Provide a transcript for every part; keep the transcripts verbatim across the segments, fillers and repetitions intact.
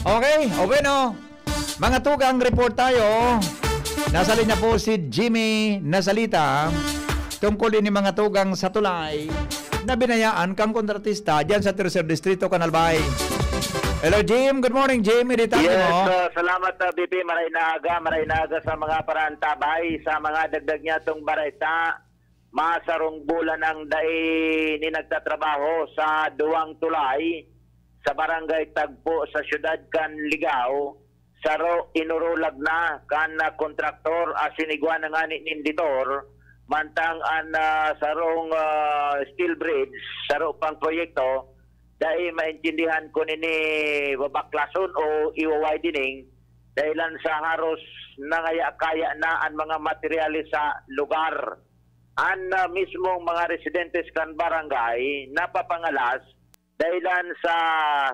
Okay, o bueno. Mga tugang, report tayo. Nasa linya po si Jimmy Nasalita tungkol ini mga tugang sa tulay na binayaan kang kontratista diyan sa Tercer Distrito, Canal Bay. Hello, Jim. Good morning, Jim. Idita Yes, mo. uh, salamat, uh, B P. Maray na aga, maray na aga sa mga parantabay, sa mga dagdag niya tong bareta. Masarong bulan ang dai ni nagtatrabaho sa duwang tulay sa Barangay Tagpo sa siyudad kan Ligao. Saro inurulag na kan, ah, kontraktor asin igwa na ngani nin ditor, mantang an, ah, sarong, ah, steel bridge, saro pang proyekto, dai maintindihan kun ini babaklason o iwa-widening, dahilan sa haros nangaya-kaya na an mga materyales sa lugar. An, ah, mismong mga residentes kan barangay napapangalas dahilan sa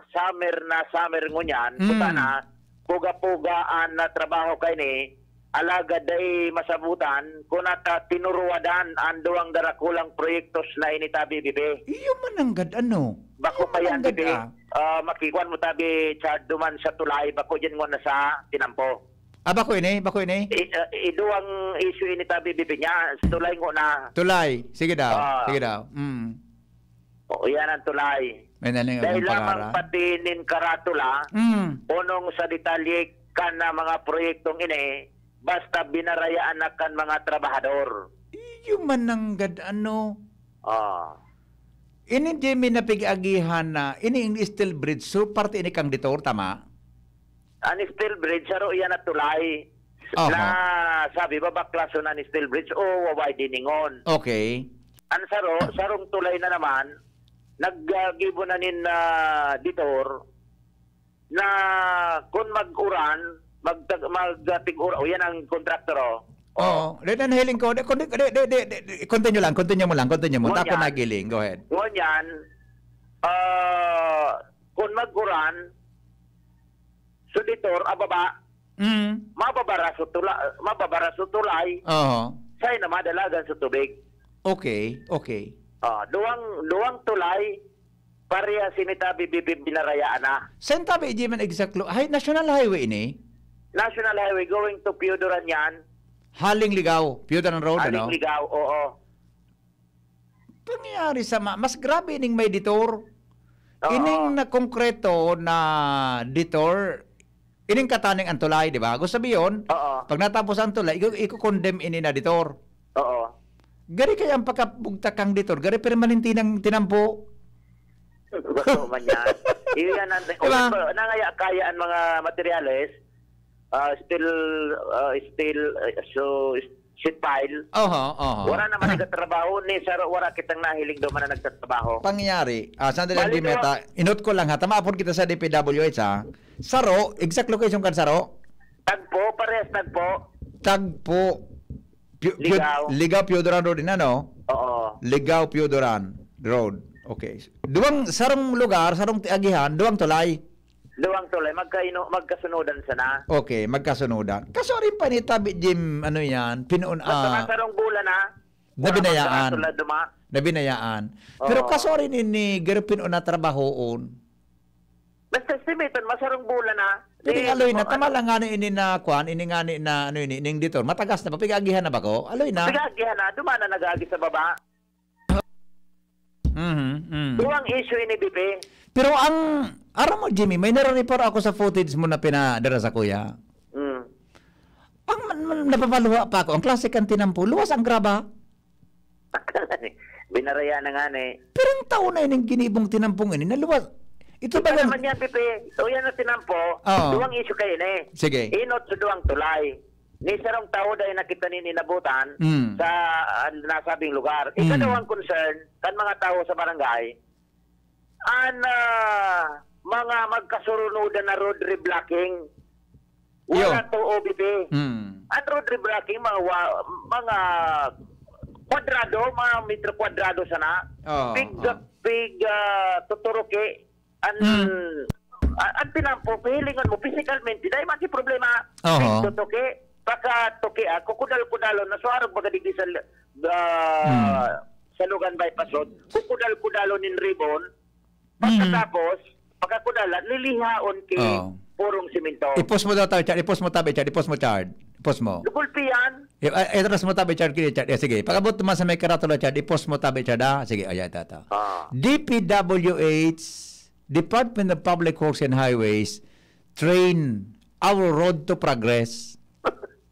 summer na summer ngunyan, Mm. kuta na, puga-puga an, ah, trabaho kaini, alagad dai masabutan kun ata tinuruwadan an duwang darakulang proyektos na ini tabi, Bibi. Iyo man nanggad, ano? Bako Iyo pa man yan, nanggad, Bibi. ah. Ah, makikuan mo tabi, Chad, duman sa tulay, bako dyan mo na sa tinampo. Ah, bako ini? Bako ini? I, ah, iduwang issue ini tabi, Bibi, niya. Sa tulay ngo na. Tulay. Sige daw. Ah. Sige daw. Mm. O, yan ang tulay. May naling Dahil agong lamang pangara. pati nin karatula, Mm. unong sa detalye kan na mga proyektong ini, basta binarayaan na kan mga trabahador. Iyo man nanggad, ano? Ah. Ini, Jimmy, na pig-agihan na, ini ang steel bridge, so parte ini kang ditor, tama? An steel bridge, saro iyan na tulay. Aha. Na sabi, babaklason an steel bridge o wawideningon. Okay. An saro, sarong tulay na naman, naggibo na nin, ah, ditor, na kun mag-uran, magtag-, magtig-ura-, o, yan ang kontraktor, oh. Oo. Oh. Di, di, nahiling ko. Di, kundi, di, di, di, di, di, continue lang, continue mo lang, continue mo. Ngunyan. Ako nagiling. Go ahead. Ngunyan, ah, kun mag-uran, so ditor, ababa, Mm. mababara so tula-, mababara so tulay, Oo. Sain na madalagan sa tubig. Okay, okay. Ah, duwang, duwang tulay, parehas ini tabi, bi-, bi-, binarayaan na. Saan tabi, di man exactly? Hay-, National Highway ini? National Highway going to Piodoran yan. Haling Ligao, Piodoran Road, Haling ano? Ligao, oo. Pangyayari sa ma-, mas grabe ning may ditor. Oo. Ining na konkreto na ditor, ining kataning ang tulay, di ba? Gusto sabihin, Oo. pag natapos ang tulay, iku-, iku-condemn ini na ditor. Oo. Gari kaya ang pagkabugtak kang ditor, gari permanente nang tinampo. Gusto man yan. Iyan ang, Di ba? o, nangaya kaya ang mga materyales, ah, steel, ah, steel, ah, so, sheet pile. Oho, oho. Wala naman nagtatrabaho, ni saro, wala kitang nahiling daw man na nagtatrabaho. Pangyayari. Ah, sandali lang, Bali, Dimeta. Inot ko lang, ha. Tama po kita sa D P W H, ha. Saro, exact location kan Saro? Tagpo, parehas Tagpo. Tagpo. Pio-, Pio-, Ligao. Ligao, Piodoran Road, din, ano? Oo. Ligao, Piodoran Road. Okay. Duwang, sarong lugar, sarong ti-, agihan, duwang tulay. Duwang tulay, magkaino-, magkasunodan sana. Okay, magkasunodan. Kaso rin pa ni Tabi Jim, ano yan, pinuun, Basta ah, masarong bulan, ha? na Wala binayaan. magkasunodan, duma. Na binayaan. Pero Oo. kaso rin ini, garo pinuun na trabahoon. Basta estimate, masarong bulan, ha? Hindi, Di, aloy na, ano, tama lang nga ni ini na, kwan, ini nga ni na, ano ini, ining ditor. Matagas na, papig-agihan na ba ko? Aloy na. Pig-agihan na, duma na nag-agi sa baba. Mhm, mhm. Duwang issue ini, Bibi. Pero ang, aram mo, Jimmy, may nare-refer ako sa footage mo na pinadara sa kuya. Mm. Ang man, man, napapaluha pa ako. Ang klase kang tinampo, luwas ang graba. Binaraya na nga ni. Pero ang tao na ining ginibong tinampong ini, naluwas. Ito Iba ba naman yan, Bibi. O yan ang tinampo. Oo. Duwang issue kayo na eh. Sige. Inot sa duwang tulay. Ni sarong tao dahil nakita nin inabutan Mm. sa, ah, nasabing lugar. Mm. Ikadawang concern kan mga tao sa barangay, an, ah, mga magkasurunudan na road reblocking. Wala Iyo. to, O B P. Mm. An road reblocking, mga wa-, mga kwadrado, mga metro kwadrado sana. Oo, Pig, oo. pig, ah, tuturuki. An, Mm. a-, an tinampo, kahilingan mo, physicalmente, dahil man si problema, Oho. pigtutuki, pakatuki, ah, kukudal-kudalon, na suwarog baga digdi sa, ah, Mm. sa Logan Bypass Road, kukudal-kudalon nin ribbon, Mm. pagkatapos, pagkakudala, lilihaon ki, Oo. purong simento. I-post mo daw tabi, Chard. I-post mo tabi, Chard. I-post mo, Chard. I-post mo. Gulpi yan. I-, ay, atras mo tabi, Chard. Kini, Chard. Eh, sige. Pag-abot mo sa may karatula, Chard, i-post mo tabi, Chard, ha? Sige, ayan, ito, ito. Ah. D P W H, Department of Public Works and Highways, train our road to progress.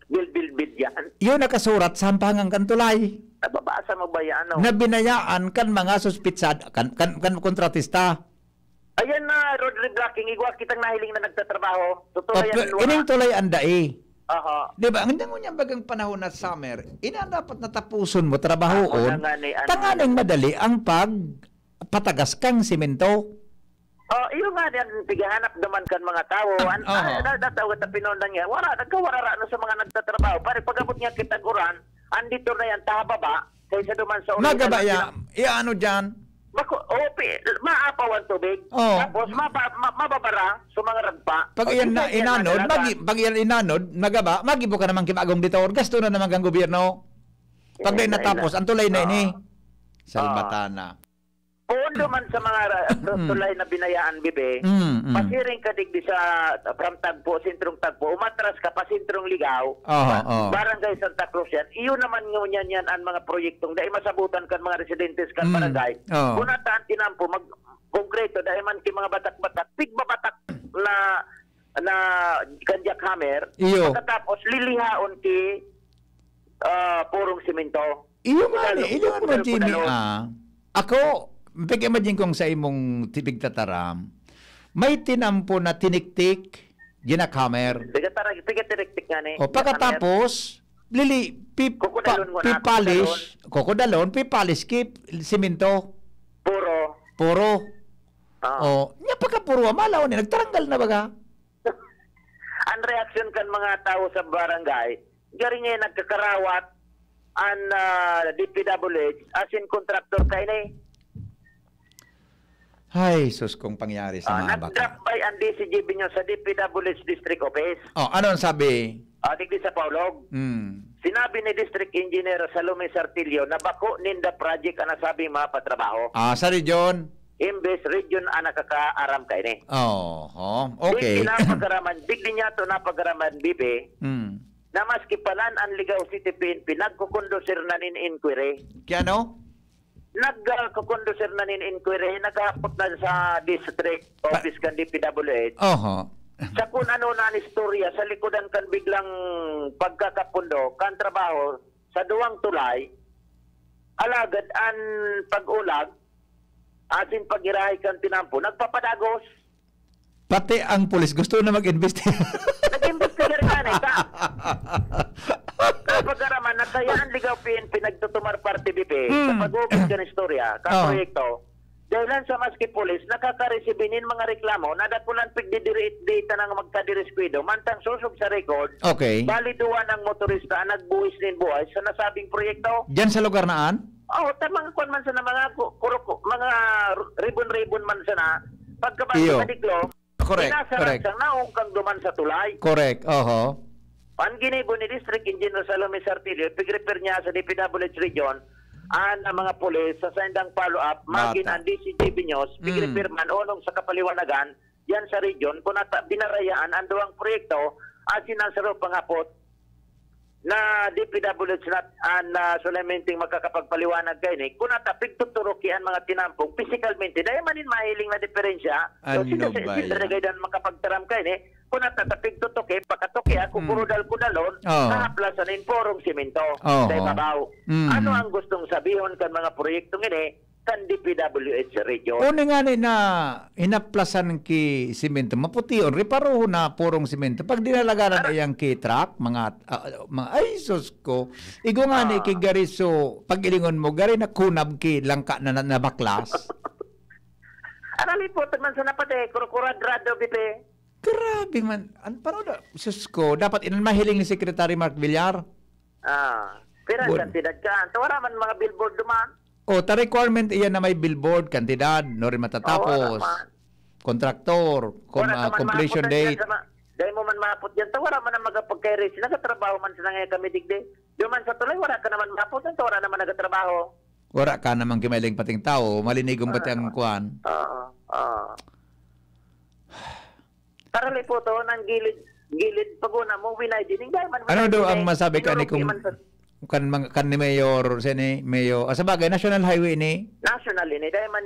Bilbilbid yan. Yun nakasurat sa hampangan kan tulay. Nababasa mo ba yan, ano? Na binayaan kan mga suspitsad, kan, kan, kan kontratista. Ayan na, road reblocking. Igwa kitang nahiling na nagtatrabaho. Totoo O, yan, pe-, wala. Ining tulay ang dai. Aha. Di ba? Ang dangon niyang bagang panahon na summer, ina dapat natapuson mo, trabahoon. Ako na nga ni, ano. Tanganing madali ang pagpatagas kang simento. Oh, iyo nga, yan, pighahanap naman kan mga tao. An-, Aha. ah, da-, da-, tawag ta pinondang yan. Wala, nagkawarara na sa mga nagtatrabaho. Pare, pag-abot niya kitag uran, andito na yan, tahababa, kaysa duman sa ulitan Magaba na ya, sila. Iano dyan? Bako, oh, pi-, maapaw ang tubig. Oh. Tapos, maba-, ma-, mababara sa mga ragpa. Pag O, iyan di na ba yan inanod, talaga? magi-, pag iyan inanod, nagaba, magibo ka naman kibagong detour, gasto na naman kang gobyerno. Pag Yan dahil na, natapos, yan. ang tulay na ini. Ah. Salbatana. Poon duman sa mga ra-, tu-, Mm. tulay na binayaan, Bibi, Mm, mm. pasiring ka digdi sa, from Tagpo, Sentrong Tagpo, umatras ka pa Sentrong Ligao, Aha, ba-, oo. Barangay Santa Cruz yan. Iyo naman ngunyan yan ang mga proyektong dai masabutan kan mga residentes kan Mm, barangay. oo. Kunata an tinampo, mag-, konkreto, dai man ki mga batak-batak, pigbabatak na, na kan jackhammer, Iyo. pagkatapos lilihaon ki, ah, purong simento. Iyo nga Kudalon, ni, iyo nga kudalon, Jimmy, kudalon. ah. Ako, pag-imagine kong sa imong tipig tataram, may tinampo na tiniktik, ginakamer. Tiga tara-, tiga tiniktik nga ni, O, ginakamer. pagkatapos, lili, pi-, Kukudaron pa-, mo na, pipalis, kukudaron, pipalis, ki simento. Puro. Puro. Ah. O, niya pagkapuro, malaw ni, nagtaranggal na baga? Ang reaksyon kan mga tawo sa barangay, gari niya nagkakarawat an, ah, D P W H, as in contractor kaini. Hay, sus, kung pangyari sa Ah, mga baka. nag-drop by ang D C G B nyo sa D P W H District Office. Oh, ano ang sabi? Ah, digdi sa Paulog. Hmm. Sinabi ni District Engineer Salome Sartillo na bako ninda project ang nasabing mga patrabaho. Ah, sa region? Imbes region ang nakakaaram kaini. Oho, okay. Digdi napagaraman, digdi niya to napagaraman, Bibi, Hmm. na maski palan ang Ligao City P N P, nagkukondusir na nin inquiry. Kaya ano? Nagkukondusir na nin inquiry, naghahapot na sa district Pa- office kan D P W H. Oho. Sa kun ano na an istorya, sa likodan kan biglang pagkakapundo, kan trabaho, sa duwang tulay, alagad an pag-ulag, asin pag-irahay kan tinampo, nagpapadagos. Pati ang pulis gusto na mag-imbestiga. Nag-imbestiga rin yan eh, ta. Kapag araman, nasayaan Ligao P N P nagtutumar parte, Bibi, Hmm. sa pag-uukit kan istorya, kan Oh. proyekto, dahilan sa maski pulis, nakakaresibin nin mga reklamo na dakulan pigdidiriit-diitan ang magkadiriskwado, mantang sosog sa record, Okay. bali duwa ng motorista ang nagbuhis nin buhay sa nasabing proyekto. Diyan sa lugar na an? Oh, ta mga kwan man sana, mga ku-, kuruku-, mga r-, ribon-ribon man sana. Pagkabati Iyo. Madiglo, Correct, inasarang correct. siyang naungkang duman sa tulay. Correct, oho. An ginibo ni District Engineer Salome Sartillo, pig-refer niya sa D P W H region, an, ang mga pulis sa saindang follow-up, magin Bata. An D C G B News, Mm. pig-refer man onong sa kapaliwanagan, yan sa region, kung nata-, binarayaan ang duwang proyekto, asin ang saro panghapot, na D P W H na, ah, na solamente makakapagpaliwanag kaini, kun ata pigtuturuki an mga tinampong pisikalmente, dai man nin mahiling na diferensya. So, Ano sila sa ba isinda yan? Gay dan makapagtaram kaini, kun ata ta pigtutuki, pakatuki, ako Mm. kurudal-kudalon, Oo. kahaplasan nin purong simento Oo. sa ibabaw. Mm. Ano ang gustong sabihon kan mga proyektong ini? Kan D P W H region. Uni nga ni na hinaplasan ki simento, mapution, reparohon na purong simento. Pag dinalaganan Ara- iyang ki truck, mga, ah, mga, ay, sus ko. Igo nga ni Ah. ki gari, so, pag ilingon mo, gari na kunab ki langka na, na, na baklas. Arali po, man sa napatay, kurukuradrado, bibi. Grabe man. An, paano na, sus ko, dapat inan mahiling ni Secretary Mark Villar. Ah, pira Good. Kantidad ka? Anta, wala man mga billboard duman. O, ta requirement iyan na may billboard, kantidad, no rin matatapos. Oo, wala man. Kontraktor, com-, Wala ka ah, man completion maapot dyan date. Sa ma-, dahil mo man maapot dyan, ta wala man ang magapagkairis. Nagatrabaho man sa nangyayaw kami digdi. Duman sa tulay, wala ka naman maapot, ta wala naman nagatrabaho. Wala ka naman kimailing pating tao, malinigong pati Wala ang naman. Kwan. Oo, oo. Para liputon ang gilid, gilid pag-una mo, winay din. Dai man Ano winay daw din ang eh. masabi ka ni Tinurog kung man sa kan mang-, kan ni Mayor, sini, Mayor, ah, sa bagay, National Highway ni? National ini, dai man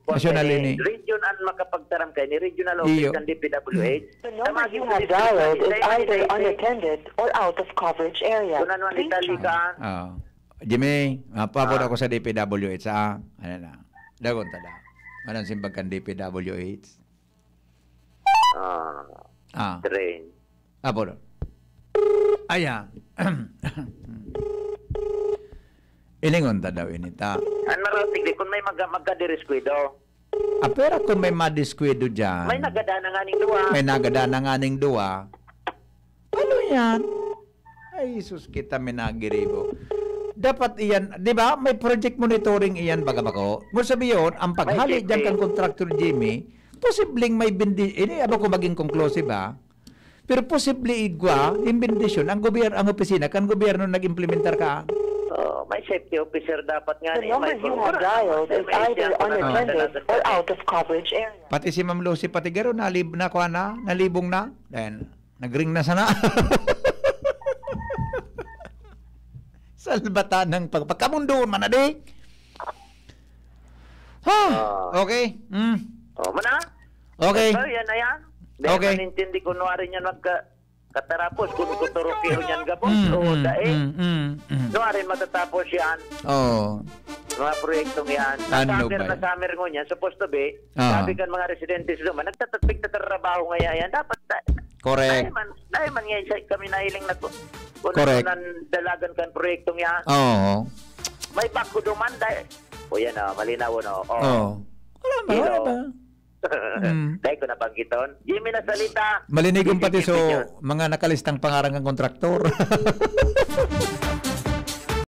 National ini. Region ang makapagtaram kay ni Regional Office Iyo. ng D P W H. The number Tama you yung have district dialed is na either hindi unattended or out of coverage area. Kung ano ang Please detalye try. ka. Ah. Jimmy, mapabor Ah. ako sa D P W H, ah. Ano na? Dagon ta da. Anong simbag kan D P W H? Ah, Ah. train. Ah, puro. Ayan. Ilingon ta daw ini ta. Ang maratig di, kung may mag-, magkadiriskwado. Ah, pero kung may madiskwado dyan, May nagada na nga ning duwa. may nagada na nga ning duwa. Ano yan? Ay, Jesus, kita minagiribo. Dapat iyan, di ba? May project monitoring iyan, baga bako. Mo sabi yun, ang May paghali dyan safety. kang contractor, Jimmy, posibleng may bindi-, ini, aba ko maging conclusive, ha? Pero posible igwa, yung bendisyon, ang gobyerno, ang opisina, kan gobyerno nag-implementar ka. Oh, may safety officer dapat nga The ni, number may you have program. dialed is May either safety officer. unattended or out of coverage area. Pati si Ma'am Lucy, pati garo, nalib-, na, kuha na, nalibong na. Then, nagring na sana. Salbata ng pag-, pagkamundo man na di. Ha? Ah. Okay. Mm. Oh, mana? Okay. So, yan na yan. Dahil Okay. manintindi ko, nuwari niyan magka-, katarapos, kung kuturukiho niyan gabos, Mm, o mm, dai. mm, mm, mm. Nuwari matatapos yan. Oo. Mga proyektong yan. Ano Nasamer, ba yan? nasamer ngunyan, supposed to be, Ah. sabi kan mga residentes naman, nagtatatpig na trabaho ngaya yan. Dapat, da-, Correct. dahil man, dahil man ngayon siya, kami nahiling na ku-, kung Correct. ano nang dalagan kan proyektong yan. Oo. May bako duman, dahil, o yan, oh, malinaw, no? Oh. Oo. Wala ba? Hello. Wala ba? Mm. Dahil ko nabanggiton. Jimmy na salita. Malinigong pati so, Jimmy Junior. mga nakalistang pangaran ng kontraktor.